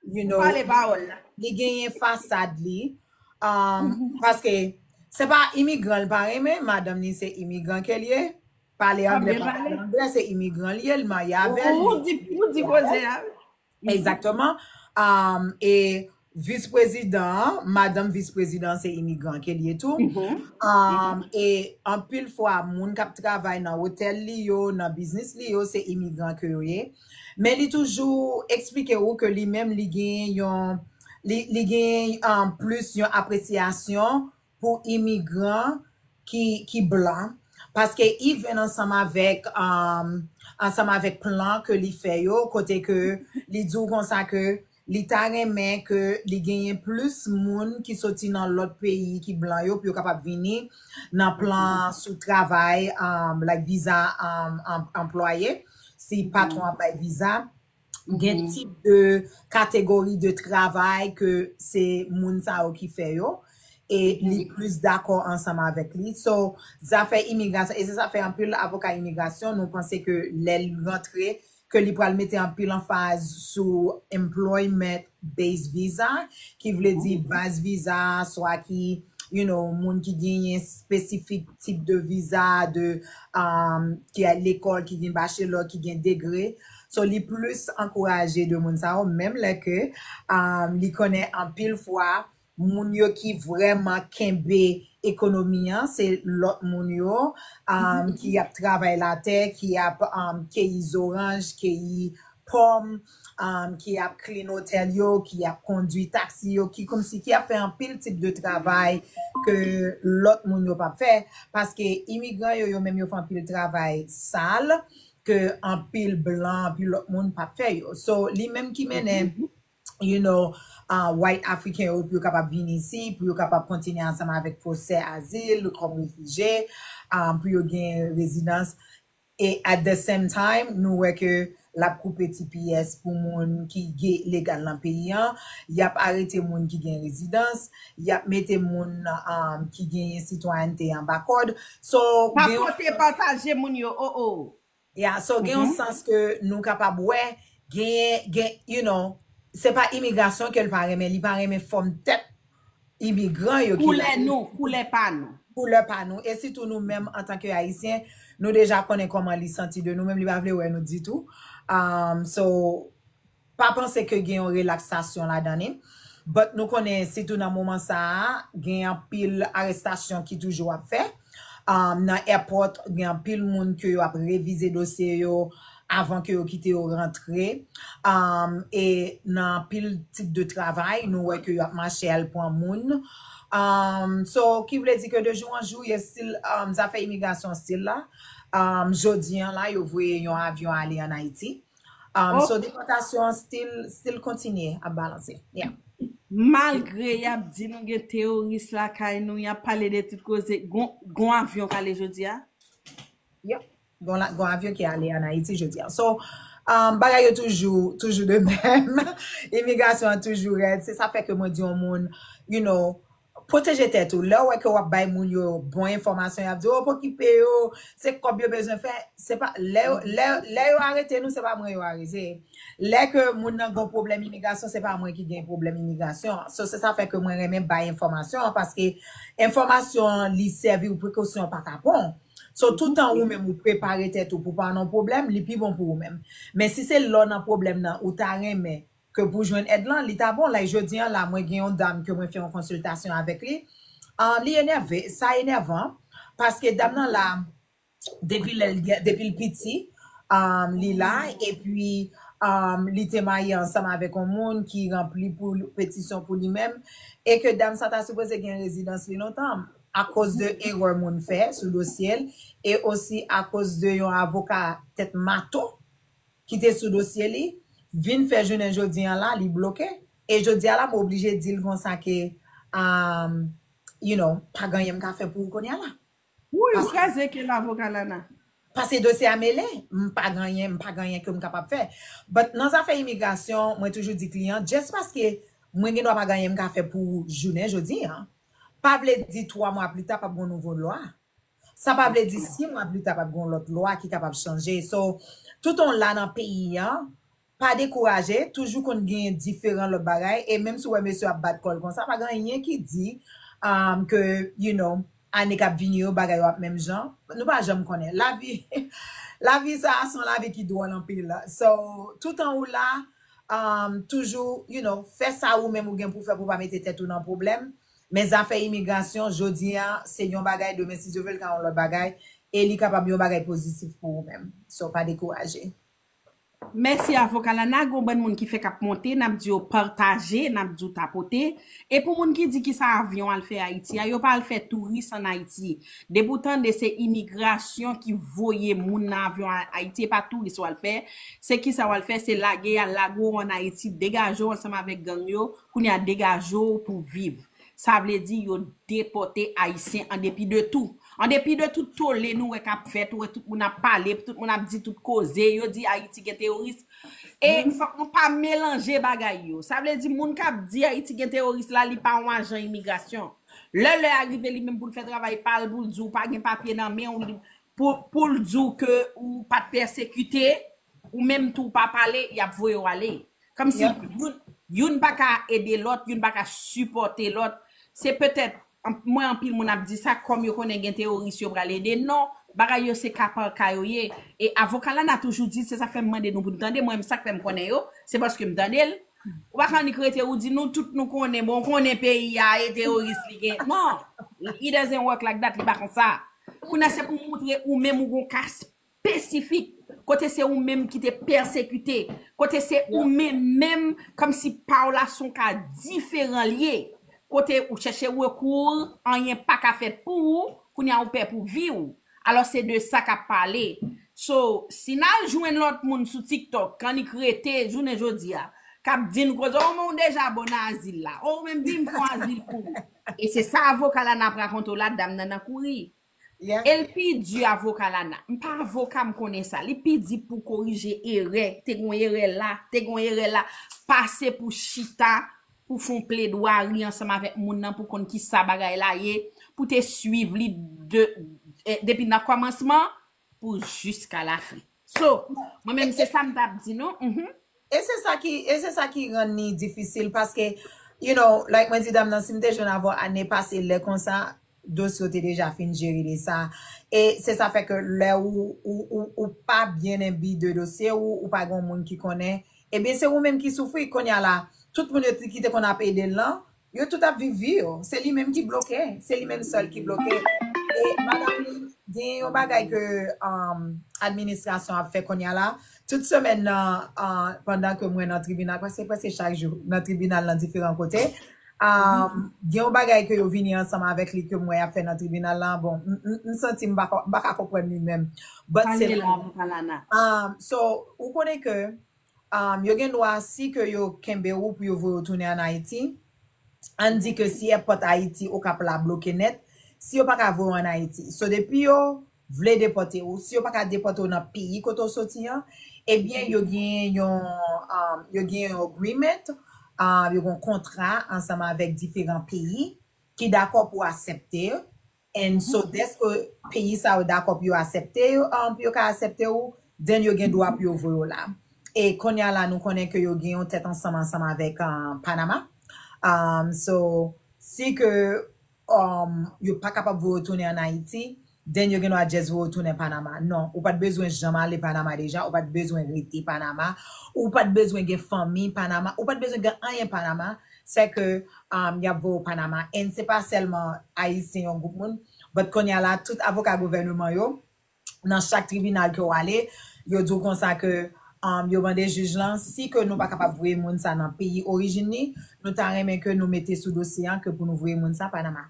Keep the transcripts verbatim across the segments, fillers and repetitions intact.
you know, Pale pawòl la. Li genyen fasad li. Um, paske se pa imigran li pa renmen, madanm li se imigran ke li ye. Pale anglè, pale anglè, se imigran li ye, li marye avè l. Ou di, ou di koze a. Egzakteman. Um, e vis prezidan, madanm vis prezidan se imigran ke li ye tou. Um, e anpil fwa, moun k ap travay nan otèl li yo, nan biznis li yo, se imigran ke yo ye. Men li toujou eksplike ou ke li menm li gen yon li, li gen um, plis yon apresyasyon pou imigran ki, ki blan. Paske even ansanm avèk um, ansanm avèk plan ke li fè yo, kote ke li di w konsa ke li ta renmen ke li genyen plis moun ki soti nan lòt peyi ki blan yo pou yo kapab vini nan plan sou travay, um, like viza um, um, anplwaye, si patwon ap bay viza. Gen tip de kategori de travay ke se moun sa yo ki fè yo e li plis dakò ansanm avèk li. So, zafè imigrasyon, e se sa fè anpil avoka imigrasyon, nou panse ke lè l rantre, ke li pral mete anpil anfaz sou employment based visa, ki vle di baz viza, swa ki, you know, moun ki genyen spesifik tip de viza, de um, ki al lekòl, ki gen bachelor, ki gen degre. So, li plis ankouraje de moun sa yo, menm lè ke um, li konnen anpil fwa, moun yo ki vrèman kenbe ekonomi an, se lòt moun yo um, ki ap travay latè, ki ap um, keyi zoranj, keyi pòm, um, ki ap clean otèl yo, ki ap kondwi taksi yo, ki kòmsi ki ap fè anpil tip de travay ke lòt moun yo p ap fè. Paske imigran yo, yo menm yo fè anpil travay sal ke anpil blan, anpil lòt moun p ap fè yo. So, li menm ki mennen you know, uh, white African yo pou yo kapab vin isi, pou yo kapab kontinye ansanm avèk pwosè azil kòm refijye, um, pou yo gen rezidans. E at the same time, nou wè ke l ap koupe T P S pou moun ki ge- legal nan peyi an, y ap arete moun ki gen rezidans, y ap mete moun um, ki genyen sitwayènte anba kòd. So, Pa pote pataje moun yo, oh oh. Yeah, so gen yon sans ke nou kapab wè, gen, gen, you know, se pa imigrasyon ke l pa renmen, li pa renmen fòm tèt imigran yo ki Koulè nou, koulè pa nou. Koulè pa nou. E sitou nou menm antanke Ayisyen, nou deja konnen kòman li santi de nou menm, li pa vle wè nou ditou. Um, so, pa panse ke gen yon relaksasyon ladan li. But nou konnen sitou nan moman sa a, gen anpil arestasyon ki toujou ap fè. Um, nan airport, gen anpil moun ke yo ap revize dosye yo avan ke yo kite yo rantre. Um, e nan anpil tip de travay, nou wè ke yo ap mache al pran moun. Um, so, ki vle di ke de jou an jou, yo still, um, zafè imigrasyon still la. Um, jodi an la, yo voye yon avyon ale an Ayiti. Um, so, depòtasyon an still, still kontinye ap balanse. Yeah. Malgre y ap di nou gen teworis lakay nou, y ap pale de tout koze, gon, gon avyon k ale jodi a? Yep. Gon, la, gon avyon ki ale an Ayiti jodi a. So, um, bagay yo toujou, toujou de menm. Imigrasyon an toujou rèd. Se sa fè ke mwen di yon moun, you know, pwoteje tèt ou. Lè w wè ke w ap bay moun yo bon enfòmasyon, y ap di, oh, pokipe yo, se kòb yo bezwen fè. Se pa, lè, lè, lè yo arete nou, se pa mwen yo arete. Lè ke moun nan gon pwoblèm imigrasyon, se pa mwen ki gen pwoblèm imigrasyon. So, se sa fè ke mwen renmen bay enfòmasyon an, paske enfòmasyon an, li sèvi w prekosyon pa kapon. So, toutan ou menm ou prepare tèt ou pou pa nan pwoblèm, li pi bon pou ou menm. Men si se lè w nan pwoblèm nan, ou ta renmen ke pou jwenn èd lan, li ta bon. Like, jodi an la, mwen gen yon dam ke mwen fè yon konsiltasyon avèk li. Ah, li enève, sa enèvan, paske dam nan la, depi lè l gen- depi l piti, um, li la, epi um, li te marye ansanm avèk yon moun ki ranpli pou petisyon pou li menm, e ke dam sa ta sipoze gen rezidans li lontan, akoz de erè moun fè sou dosye l, e osi akoz de yon avoka tèt mato ki te sou dosye li, vin fè jounen jodi an la, li bloke, e jodi a la, m oblije di l konsa ke, um, you know, pa gen anyen m ka fè pou ou kounye a la. Wi, ou kraze ke l avoka Lana. Paske dosye a mele, m pa gen anyen, m pa gen anyen ke m kapab fè. But nan zafè imigrasyon, mwen toujou di kliyan, just paske mwen gen dwa pa gen anyen m ka fè pou ou jounen jodi an, pa vle di twa mwa pli ta p ap gen yon nouvo lwa. Sa pa vle di sis mwa pli ta p ap gen yon lòt lwa ki kapab chanje. So, tout on la nan peyi an, pa dekouraje, toujou konn gen diferan lòt bagay, e menm si w wè mesye ap bat kò l konsa, pa gen anyen ki di um, ke, you know, ane k ap vini yo, bagay yo ap menm jan. Nou pa janm konnen. Lavi, lavi sa a se yon lavi ki dwòl anpil. So, toutan ou la, um, toujou, you know, fè sa ou menm ou gen pou fè pou pa mete tèt ou nan pwoblèm. Men zafè imigrasyon, jodi a, se yon bagay, demen, si Dye vle, l ka yon lòt bagay, e li kapab yon bagay pozitif pou ou menm. So, pa dekouraje. Mèsi avoka Lana, gon bann moun ki fèk ap monte, n ap di yo pataje, n ap di w tapote. E pou moun ki di kisa avyon al fè Ayiti a, yo pa al fè touris ann Ayiti. Depi w tande se imigrasyon ki voye moun nan avyon a- Ayiti, e pa touris w al fè. Se kisa w al fè, se lage y al lage w ann Ayiti, degaje w ansanm avèk gang yo, kounye a degaje w pou viv. Sa vle di yo depòte Ayisyen an depi de tou. An depi de tout tole nou wè k ap fèt, ou wè tout moun ap pale, tout moun ap di tout koze, yo di Ayiti gen teworis. E fòk nou pa melanje bagay yo. Sa vle di moun k ap di Ayiti gen teworis la, li pa yon ajan imigrasyon. Lè lè a rive li menm pou l fè travay pa l, pou l di w pa gen papye nan men w, pou, pou l di w ke ou pa t pèsekite, ou menm tou w pa pale, y ap voye w ale. Kòmsi youn, youn pa ka ede lòt, youn pa ka sipòte lòt. Se petèt, an- mwen anpil moun ap di sa, kòm yo konnen gen teworis yo pral ede. Non, bagay yo se ka pa ka yo ye. E avoka Lana toujou di, se sa fè m mande nou pou n tande, mwen menm sa k fè m konnen yo, se paske m tande l. Ou pa ka annik rete ou di nou tout nou konnen, bon, konnen peyi a e teworis li gen. Non, it doesn't work like that, li pa konsa. Kounye a se pou moutre ou menm ou gon ka espesifik, kote se ou menm ki te pèsekite, kote se ou menm menm, kòmsi pa w la se yon ka diferan l ye, kote ou chèche rekou, anyen pa ka fèt pou ou, kounye a ou pè pou vi w. Alò se de sa k ap pale. So, si n al jwenn lòt moun sou TikTok, k annik rete jounen jodi a, k ap di n koze, o, men w deja bon nan azil la, o, ou menm vin fè yon azil pou ou. E se sa avoka Lana ap rakonte w la, dam nan nan kouri. E l pi di avoka Lana. M pa avoka, m konnen sa. Li pi di pou korije erè. Te gon erè la, te gon erè la. Pase pou chita, pou fè yon pledwari ansanm avèk moun nan, pou konn kisa bagay la ye, pou te swiv li de, eh, depi nan kòmansman pou jiska lafen. So, mwen menm se sa m t ap di nou. Mhm. E se sa ki, e se sa ki rann li difisil paske, you know, like mwen di dam nan, si m te jwenn avè w ane pase lè konsa, dosye w te deja fin jere de sa. E se sa fè ke lè ou, ou, ou, ou pa byen enbi de dosye ou, ou pa gen yon moun ki konnen, ebyen se ou menm ki soufri. Kounye a la, tout moun yo ki te konn ap ede l lan, yo tout ap viv vi yo. Se li menm ki bloke. Se li menm sèl ki bloke. E madanm li, gen yon bagay ke um, administrasyon ap fè kounye a la. Tout semèn nan, uh, pandan ke mwen nan tribinal, paske prèske chak jou, nan tribinal nan diferan kote, um, gen yon bagay ke yo vini ansanm avèk li ke mwen ap fè nan tribinal la. Bon, m- m- m santi m pa ko- m pa ka konprann li menm. But se Pale la, avoka Lana. Um, so, ou konnen ke um, yo gen dwa, si ke yo kenbe ou pou yo voye w tounen ann Ayiti, ann di ke si èpòt Ayiti Okap la bloke nèt, si yo pa ka voye w ann Ayiti. So, depi yo vle depòte ou, si yo pa ka depòte w nan peyi kote w soti an, ebyen, yo gen yon, um, yo gen yon agreement, um, yo gen yon kontra ansanm avèk diferan peyi ki dakò pou aksepte And so, dèske peyi sa yo dakò pou yo aksepte yo, um, pou yo ka aksepte ou, then yo gen dwa pou yo voye w la. E kounye a la, nou konnen ke yo gen yon tèt ansanm ansanm avèk um, Panama. Um, so, si ke um, yo pa kapab voye w tounen ann Ayiti, then yo gen dwa just voye w tounen Panama. Non, ou pa t bezwen janm ale Panama deja, ou pa t bezwen rete Panama, ou pa t bezwen gen fanmi Panama, ou pa t bezwen gen anyen Panama. Se ke um, y ap voye w Panama. And se pa sèlman Ayisyen yon gwoup moun, but kounye a la, tout avoka gouvèneman yo, nan chak tribinal ke w ale, yo di w konsa ke um, yo mande jij lan, si ke nou pa kapab voye moun sa nan peyi orijin li, nou ta renmen ke nou mete sou dosye an ke pou nou voye moun sa Panama.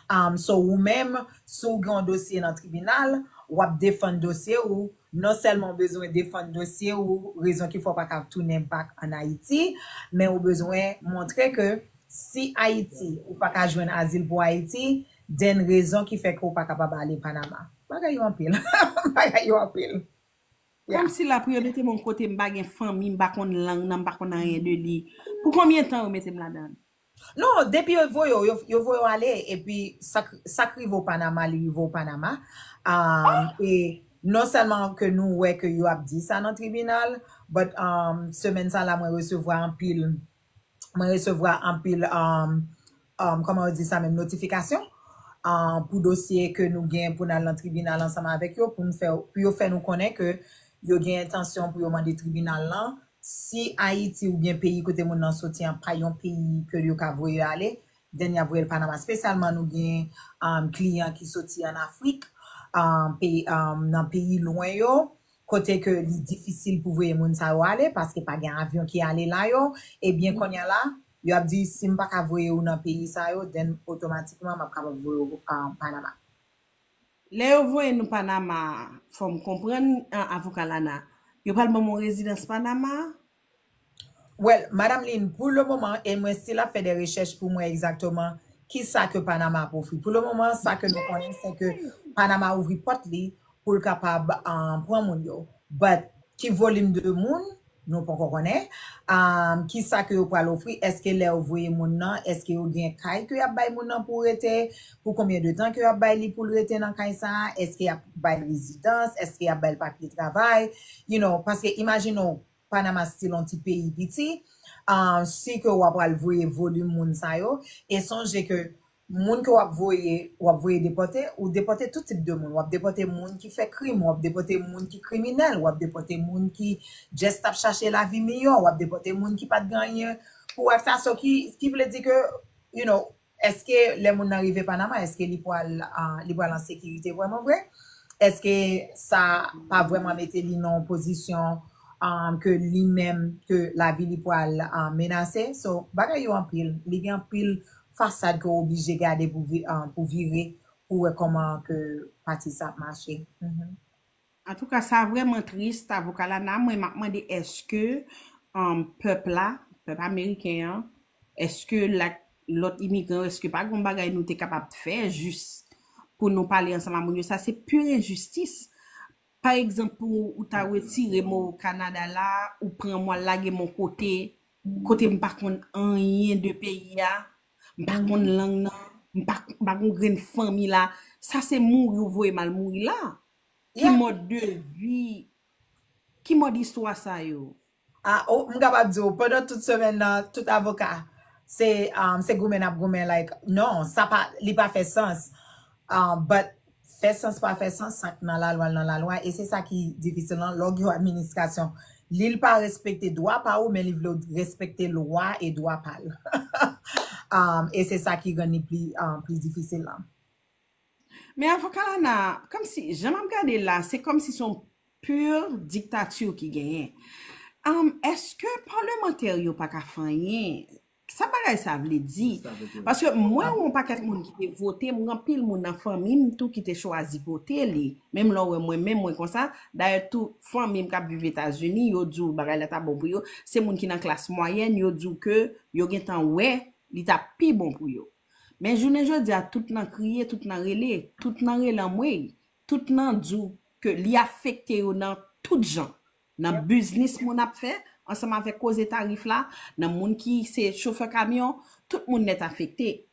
Um, so, ou menm, si w gen yon dosye nan tribinal, w ap defann dosye ou, non sèlman w bezwen defann dosye ou, rezon ki fè w pa ka tounen back ann Ayiti, men ou bezwen montre ke si Ayiti, ou pa ka jwenn azil pou Ayiti, then rezon ki fè ke w pa kapab ale Panama. Bagay yo anpil. Bagay yo anpil. Kòmsi la pou yo mete m yon kote m pa gen fanmi, m pa konn lang nan, m pa konn anyen de li. Pou konbyen tan yo mete m ladan? Non, depi yo voye w, yo, yo voye w ale, epi sa k- sa k rive w Panama, li rive w Panama. Um, e non sèlman ke nou wè ke yo ap di sa nan tribinal, but um, semèn sa la mwen resevwa anpil, mwen resevwa anpil, um, um, kòman yo di sa menm, notifikasyon um, pou dosye ke nou gen pou n al nan tribinal ansanm avèk yo, pou, n fè, pou yo fè nou konnen ke yo gen entansyon pou yo mande tribinal lan. Si Ayiti oubyen peyi kote moun nan soti an pa yon peyi ke yo ka voye ale, then y ap voye l Panama. Espesyalman nou gen um, kliyan ki soti an Afrik, um, peyi, um, nan peyi lwen yo, kote ke li difisil pou voye moun sa yo ale, paske pa gen avyon ki ale la yo, ebyen kounye a la, yo ap di, si m pa ka voye ou nan peyi sa yo, then otomatikman m ap kapab voye ou um, Panama. Lè yo voye nou Panama, fò m konprann, an, avoka Lana, yo pral ban m yon rezidans Panama? Well, Madam Lynn, pou le moman, e mwen still ap fè de rechèch pou mwen egzakteman kisa ke Panama ap ofri. Pou le moman, sa ke nou konnen, se ke Panama ouvri pòt li pou l kapab um, pran moun yo. But, ki volim de moun, nou poko konnen. Um, kisa ke yo pral ofri? Èske lè yo voye moun nan, èske yo gen kay ke y ap bay moun nan pou rete? Pou konbyen de tan ke y ap bay li pou l rete nan kay sa a? Èske y ap bay l rezidans? Èske y ap bay l papye travay? You know, paske imajine w, Panama still yon ti peyi piti, uh, si ke w ap pral voye volim moun sa yo, e sonje ke moun ke w ap voye, w ap voye depòte, ou depòte tout tip de moun. W ap depòte moun ki fè krim, w ap depòte moun ki kriminèl, w ap depòte moun ki just ap chache lavi miyò, w ap depòte moun ki pa t gen anyen pou wè ak sa. So ki, ki vle di ke, you know, èske lè moun nan rive Panama, èske li pral, uh, li pral an sekirite vrèman vre? Èske sa pa vrèman mete li nan yon pozisyon um, ke li menm, ke lavi li pral um, menase? So, bagay yo anpil. Li gen anpil fasad ke w oblije gade pou, vi, um, pou vire, pou wè kòman ke pati sa ap mache. Mm-hmm. Antouka, sa vrèman tris, avoka Lana, mwen m ap mande èske um, pèp la, pèp ameriken an, èske la, lòt imigran yo, èske pa gen bagay nou te kapab fè jis pou nou pale ansanm a moun yo? Sa se pure enjistis. Pa egzanp, pou ou ta retire m o Kanada la, ou pran mwen lage m on kote, kote m pa konn anyen de peyi a, m pa konn lang nan, m pa, m pa konn grenn fanmi la. Sa se mouri ou voye m al mouri la. Ki mòd de vi, ki mòd istwa sa yo? Ah, oh, m kapab di w, pandan tout semèn nan, tout avoka, se um, se goumen n ap goumen, like, non, sa pa, li pa fè sans. Um, but fè sans pa fè sans, sa k nan lalwa l nan lalwa, e se sa ki difisil lan, lè w gen yon administrasyon, li l pa respekte dwa pa ou, men li vle w respekte lwa e dwa pa l. Um, e se sa ki rann li pli, um, pli difisil lan. Men avoka Lana, kòmsi, jan m ap gade la, se kòmsi se yon pur diktati ki genyen. Um, èske palmantè yo pa ka fè anyen? Sa bagay sa vle di? Paske mwen wè yon pakèt moun ki te vote, m gen anpil moun nan fanmi m tou ki te chwazi vote li. Menm lè w wè mwen menm mwen konsa, dayè tou fanmi m k ap viv Etazini, yo di w bagay la ta bon pou yo, se moun ki nan klas mwayèn, yo di w ke yo gentan wè li t ap pi bon pou yo. Men jounen jodi a, tout nan kriye, tout nan rele, tout nan rele anmwey, tout nan di w ke li afekte yo nan tout jan. Nan biznis moun ap fè, ansanm avèk koze tarif la, nan moun ki se chofè kamyon, tout moun nèt afekte.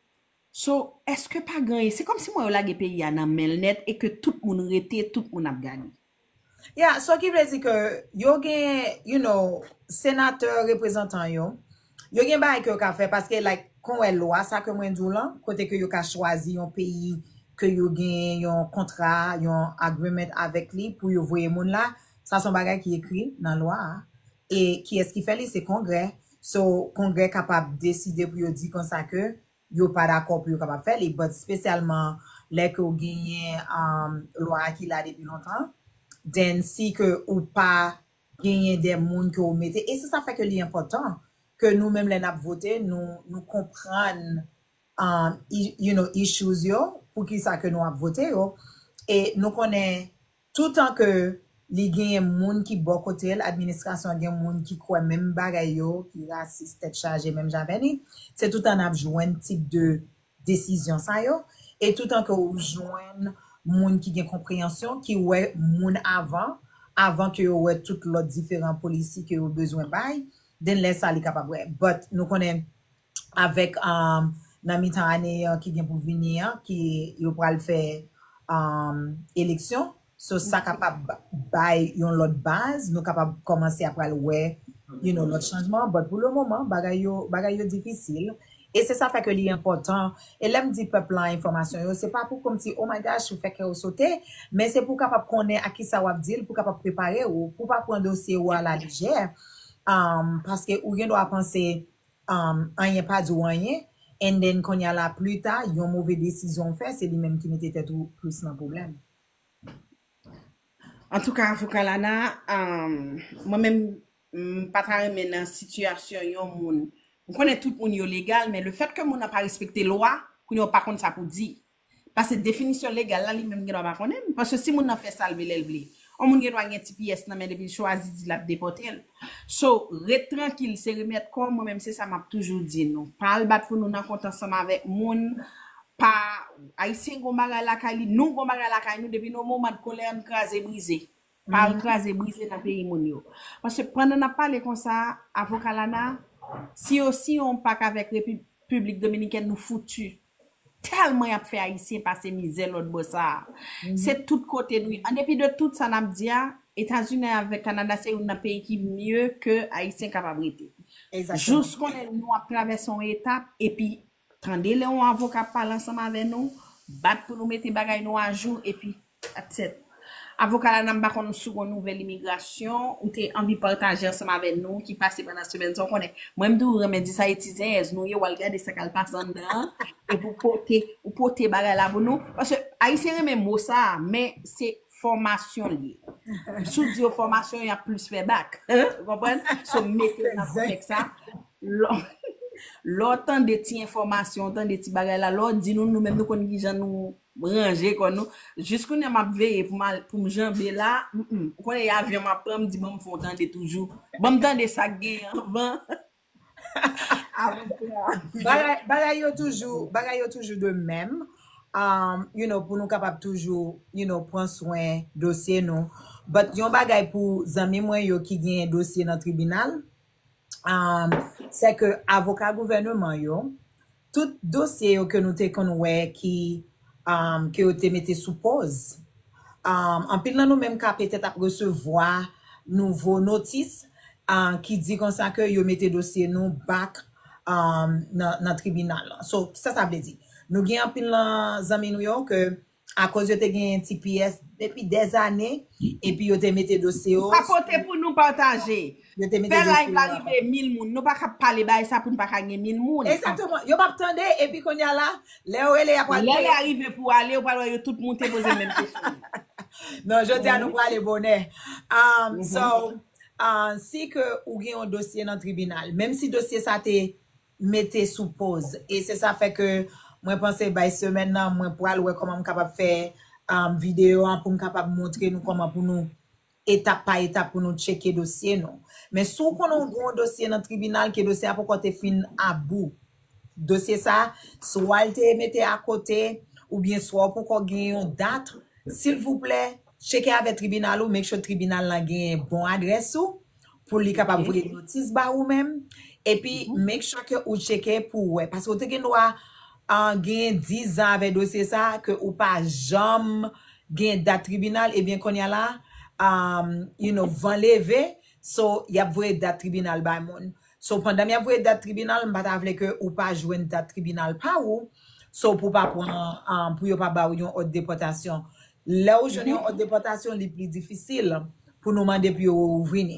So, èske pa gen, se kòmsi mwen yo lage peyi a nan men l nèt e ke tout moun rete, tout moun ap gade. Yeah, so ki vle di ke yo gen, you know, senatè, reprezantan yo, yo gen bagay ke yo ka fè, paske, like, kon wè lwa sa ke mwen di w lan, kote ke yo ka chwazi yon peyi ke yo gen yon kontra, yon agreement avèk li pou yo voye moun la, sa se yon bagay ki ekri nan lwa a. E kiyès ki fè li? Se Kongrè. So, Kongrè kapab deside pou yo di konsa ke yo pa dakò pou yo kapab fè li, but espesyalman lè ke w genyen um, lwa a ki la depi lontan, then si ke ou pa genyen de moun ke w mete, e se sa fè ke li enpòtan ke nou menm lè n ap vote, nou, nou konprann um, you know, issues yo, pou ki sa ke nou ap vote yo, e nou konnen toutan ke li genyen moun ki bò kote l, administrasyon an gen moun ki kwè menm bagay yo, ki rasis, tèt chaje menm jan avè li, se toutan n ap jwenn tip de desizyon sa yo, e toutan ke ou jwenn moun ki gen konpreyansyon, ki wè moun avan, avan ke yo wè tout lòt diferan polisi ke yo bezwen bay, then lè sa li kapab wè. But nou konnen avèk um, nan mitan ane an ki gen pou vini an, ki yo pral fè um, eleksyon, So, sa kapab bay yon lòt baz, nou kapab kòmanse ap pral wè, you know, lòt chanjman. But pou le moman, bagay yo, bagay yo difisil. E se sa fè ke li enpòtan. E lè m di pèp la enfòmasyon yo, se pa pou kòmsi, oh my gosh, ou fè kè w sote, men se pou w kapab konnen a kisa w ap deal, pou w kapab prepare w, pou w pa pran dosye w a la lejè. Um, paske ou gen dwa panse, um, anyen pa di w anyen, and then kounye a la, pli ta, yon move desizyon w fè, se li menm ki mete tèt ou plis nan pwoblèm. Antouka, avoka Lana, um, mwen menm, m pa ta renmen nan sitiyasyon yon moun. M konnen tout moun yo legal, men le fèt ke moun nan pa respekte lwa, kounye a w pa konn sa pou di. Paske definisyon legal la, li menm gen dwa pa konnen. Paske si moun nan fè sa l vle lè l vle. Yon moun gen dwa gen ti pyès nan men depi l chwazi di l ap depòte l. So, ret trankil, se remèt kò, mwen menm se sa m ap toujou di nou. Pa al bat pou nou nan kont ansanm avèk moun, pa, Ayisyen gon bagay lakay li, nou gon bagay lakay nou, depi nou moman de kolè, n kraze brize. Pa al kraze brize nan peyi moun yo. Paske pandan n ap pale konsa, avoka Lana, si yo siyen yon pak avèk Repiblik Dominikèn, nou fouti. Tèlman y ap fè Ayisyen pase mizè lòt bò sa a. Se tout kote nou ye. An depi de tout sa n ap di a, Etazini avèk Kanada se youn nan peyi ki mye ke Ayisyen kapab rete. Jous konnen nou ap travèse yon etap, epi tande lè yon avoka ap pale ansanm avè nou, bat pou nou mete bagay nou ajou, epi that's it. Avoka Lana, m pa konn si w gon nouvèl imigrasyon ou te anvi pataje ansanm avè nou ki pase pandan semèn sa, w konnen. Mwen, m toujou renmen di sa, e ti zenyèz nou ye, w al gade sa k al pase anndan an, epi w pote, ou pote bagay la pou nou. Paske Ayisyen renmen mo sa a, men se fòmasyon l ye. Si w di yo fòmasyon, y ap plis fè bak. Ou konprann? So, mete nan kontèks sa. Lè w tande ti enfòmasyon, w tande ti bagay la, lè w di nou, nou menm nou konn kijan nou ranje kò nou. Jis kounye a m ap veye pou m al, pou m janbe la. Ou konnen e avyon m ap pran, m di ban m fè w tande toujou. Ban m tande sa k genyen anvan. Bagay, bagay yo toujou, bagay yo toujou de menm. Um, you know, pou nou kapab toujou, you know, pran swen dosye nou. But yon bagay pou zanmi mwen yo ki gen dosye nan tribinal, um, se ke avoka gouvèneman yo, tout dosye yo ke nou te konn wè ki, um, ke yo te mete sou pòz. Um, anpil nan nou menm ka petèt ap resevwa nouvo notis, uh, ki di konsa ke yo mete dosye nou back, um, nan, nan tribinal lan. So, sa sa vle di? Nou gen anpil nan zanmi nou yo ke akoz yo te gen T P S depi dèzane, epi yo te mete dosye yo. Pa pote pou nou pataje. Fè live la rive mil moun. Nou pa ka pale bagay sa pou n pa ka gen mil moun. Egzakteman. Yo p ap tande, epi kounye a la, lè yo rele, y ap pral. Lè lè a rive pou ale, ou pral wè yo tout moute poze menm kesyon. Non, jodi a nou prale bonè. Um, so, uh, si ke ou gen yon dosye nan tribinal, menm si dosye sa te mete sou pòz. E se sa fè ke mwen panse bay semèn nan, mwen pral wè kòman m kapab fè, um, videyo an pou m kapab montre nou kòman pou nou etap pa etap pou nou tcheke dosye nou. Men si w konnen w gen yon dosye nan tribinal, ke dosye a poko te fin abou. Dosye sa, swa l te mete akote, oubyen swa w poko gen yon dat, silvouplè, tcheke avè tribinal ou, make sure tribinal lan gen bon adrès ou, pou li kapab voye notis ba ou menm. Epi, make sure ke ou tcheke pou w wè. Paske ou te gen dwa, ah, gen diz an avè dosye sa, ke ou pa janm gen dat tribinal, ebyen, kounye a la, um, you know, van leve, so, y ap voye dat tribinal bay moun. So, pandan y ap voye dat tribinal, m pa ta vle ke ou pa jwenn dat tribinal pa ou, so, pou pa pran, um, pou yo pa ba ou yon òd depòtasyon. Lè ou jwenn yon òd depòtasyon, li pli difisil pou nou mande pou yo vini.